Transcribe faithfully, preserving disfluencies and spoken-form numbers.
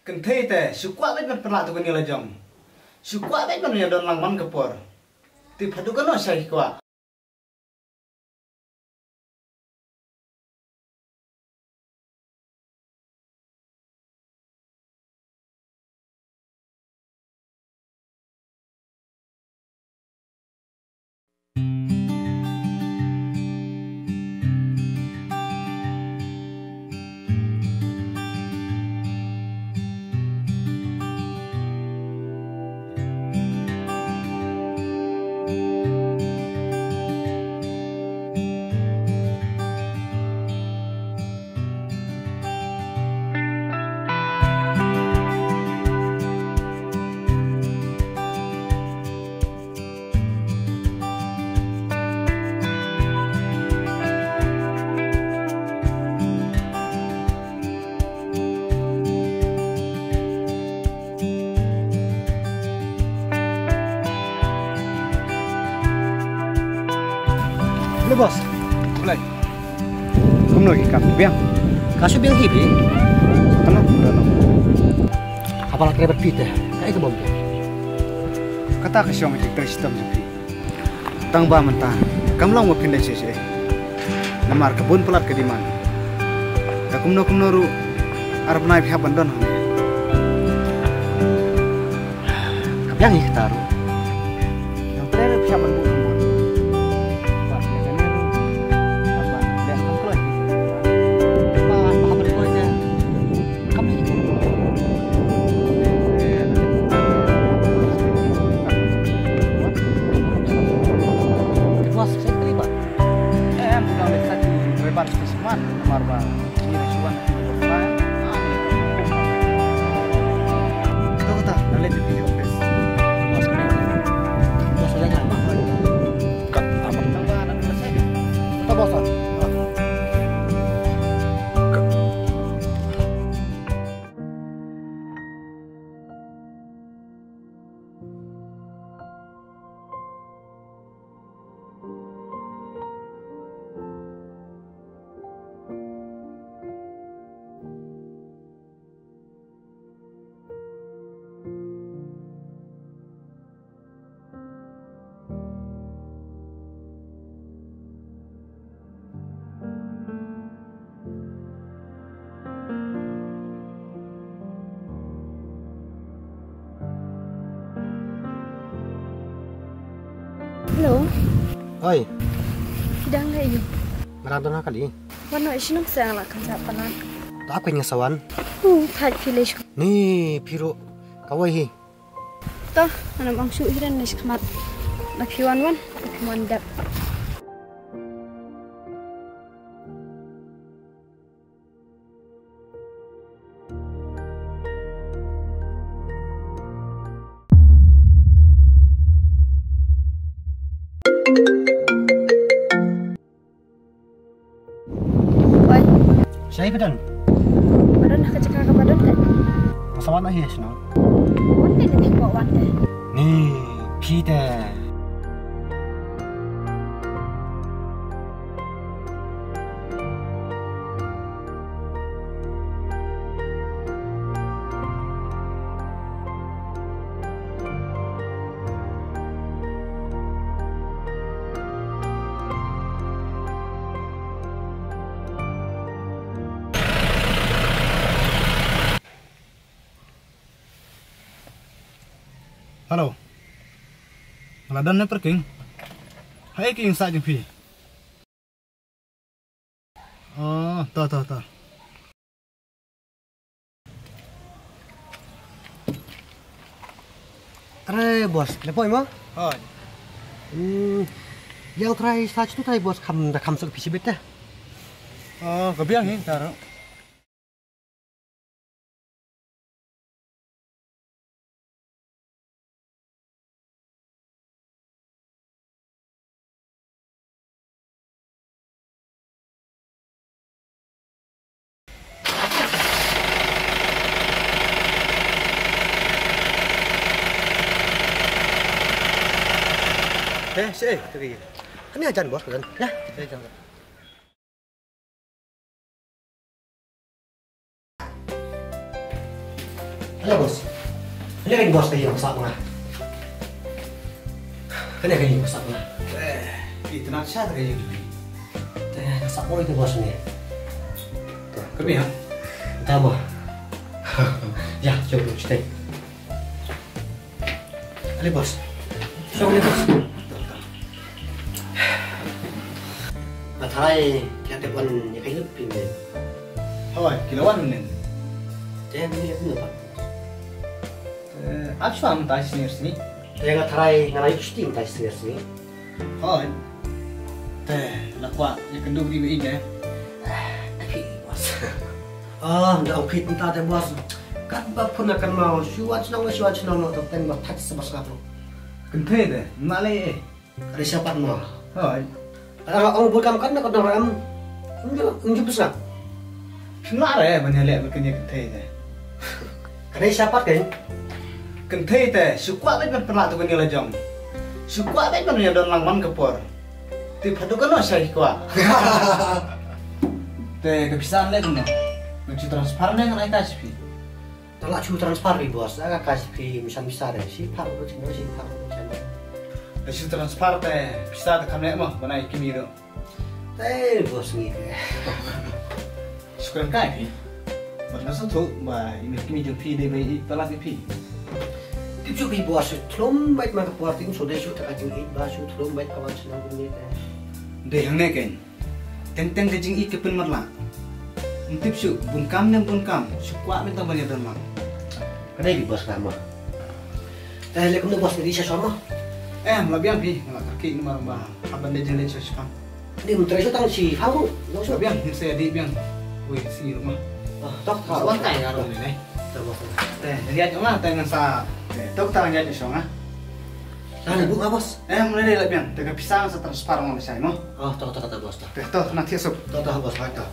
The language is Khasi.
Kynthei te, shu kwah beit ban pynlah tu kane la jong. Shu kwah beit ban ïa don lang man ka por. Te pha duh kano shai kwah. Hello boss. Blai. Kumno ki kam biang? Ka shu biang hi phi. Kumno? Haba la kre bad phi te. Kaei ka bom biang? Kata ka shong ki kre shitom jong phi. Tang ba mynta kam long ba phin leit shisha. Namar ka bun palat ka demand. Ka kumno kumno ruh ar bnai phi hap ban don hangne. Ka biang hi kata ruh. Nang pynlong ruh phi hap ban buh kham bun. Ba phi hap ban buh kham bun. Hap ban leh kham kloi. Ba hap ban kloi te. Hello. Oi. Phi dang leh aiu? Nga dang don ha kali. Wan noh shnong, sa nga la kynjah palat. To ap kein nga sa wan. Uh, thait phi leh. Ni phi ruh. Kawei hi. To, ngan ym ong shuh hi, don leh shakhmat. Lada phi wan wan, lada phi wan dep. Oi. Shaei phi don? Phi don ha ka jaka kaba don te. Nga sa wan hi shnong. Wan te, te phi kwah wan te. Ni phi te. Hello. Nga la don ha parking. Haei ka ïing sah jong phi? Oh, to, to, to. Are boss, leh poi mo? Hooid. Hmm. Ïa u trai sa tu trai boss, kham da kham suk phi shibit te. Oh, ka biang hi taro. Eh, si, eh, tadi. Kan ni ajan bos kan? Ya, saya jangan. Hello boss. Hello boss, ka ïing ka sap nga. Kane ka ïing ka sap nga. Eh, itynnad sha ka ïing. Te ka sap oi te boss ne. Kami ha? Tama. Ya, jom lu stay. Ale boss. Shong ale boss. Nga tharai ki la dep wan ïa ka ïing phi ne. Hooid, ki la wan mynne. Te mynne ïa phi ne pat. Eh, ap shuwa mynta shi sngi. Te nga tharai nga la ïoh shuti mynta shi sngi. Hooid. Te la kwah ïa kynduh ri ba ïeit eh. Eh, phi boss. Ah, da ong phi mynta te boss. Katba phone na kynmaw, shu wan shnong, shu wan shnong, to teng ba thait sa ba sngap. Kynthei te, ma lei eh. Ka dei shapat mo. Hooid. Ka dang ong bun kam kan na ka dang ram. Ym ju, ym ju pisa. Phim lah re ban ïaleh bad kane ka kynthei te. Ka dei shapat kan. Kynthei te, shu kwah beit ban pynlah tu kane la jong. Shu kwah beit ban ïadon lang man ka por. Te pha duk kano shai kwah. Te ka pisa leh kumno? Ban shu transfer ne ngan ai cash phi? Te la shu transfer ri boss, ka cash phi, ym shym pisa re, shi phang ruh chano, shi phang ruh chano. Te shu transfer te pisa te kham leh mo, ban ai kmie ruh. Te boss ngi te. Shu kren kai phi. Bad nga sngewthuh ba i mei kmie jong phi dei ba i palat ïa phi. Tip shu phi boss, shu thlum beit ma ka por, tip shu dei shu te ka jingïeit ba shu thlum beit ka wan shnong kumne te. Dei hangne kein. Teng teng ka jingïeit ka pynmatlah. Ym tip shuh, bun kam ne bun kam, shu kwah mynta ban ïadon lang. Ka dei ki boss ka mo. Te leh kumno boss, ngi ri sha shuwa mo. Em, la biang phi, nga la kyrkieh namar ba hap ban leit jingïaleh sha shipang. Ni ym trei shuh tang shi phang ruh. La biang, ngin sa ïadih biang. Wei, sngi ruh mo. Ah, to, to, wan kai nga ruh ni ne. To boss. Te, ïa jong nga, te ngan sa. Te, to kata ïa jong nga. Dah ni buk ah boss. Em, la dei la biang, te ka pisa ngan sa transfer ong lashai mo. Oh, to, to, kata boss to. Te, to, na thiah suk. To, to, boss, to.